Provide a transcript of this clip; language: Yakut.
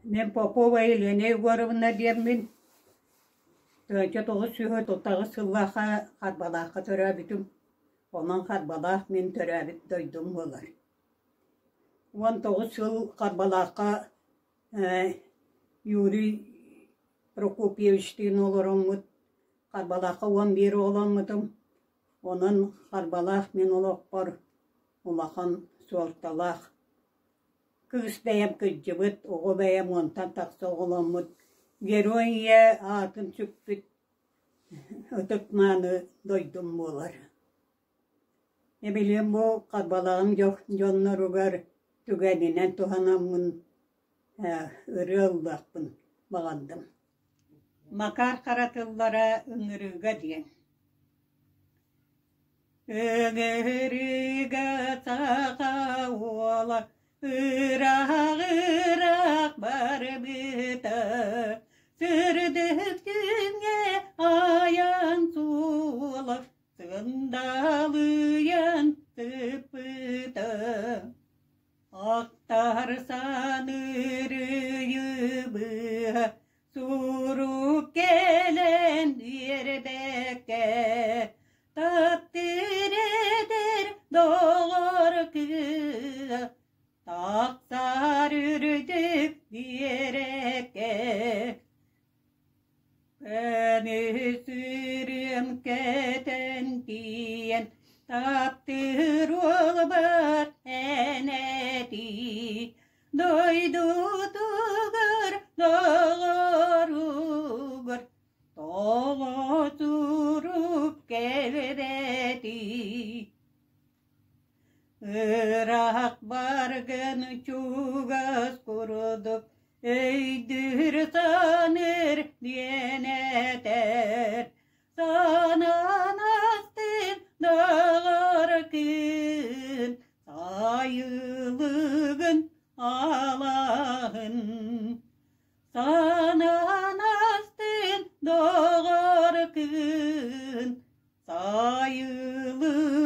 Мин Попова Елена Егоровна диэммин, 1938 сыллаахха Харбалаахха төрөөбүтүм. Онон Харбалаах мин төрөөбүт дойдум буолар. 19 сыл Харбалаахха Юрий Прокопьевичтыын олороммут Харбалаахха 11 оҕоломмутум. Онон Харбалаах мин олохпор улахан суолталаах. Кыыс бэйэм кырдьыбыт, оҕо бэйэм уонтан тахса оҕоломмут, Герой ийэ аатын сүкпүт ытык-мааны дойдум буолар. Эбилиэн бу Харбалаҕым дьонноругар түгэнинэн туһанаммын ырыа ыллыахпын баҕардым. Макар Хара тыллара ыҥырыыга диэн Ыҥырыыга саха уола ыраах-ыраах барбыта, сырдык күҥҥэ айан суола сындалыйан сыппыта. Ахтар саныыр ыйыбыа Сурук кэлэн биэрбэккэ, таптыыр эдэр доҕор кыыһа тахсар үрдүк биэрэккэ. Көмүс үрүөм кэтэн тиийэн, таптыыр уолбар эн этии, Дойдутугар доҕоругар тоҕо сурук кэлбэтий? Ыраах баргын чугас курдук өйдүүр саныыр диэн этэр. Санаан астын доҕор күн Сайылыгын алаһын Санаан астын доҕор күн Сайылыгын.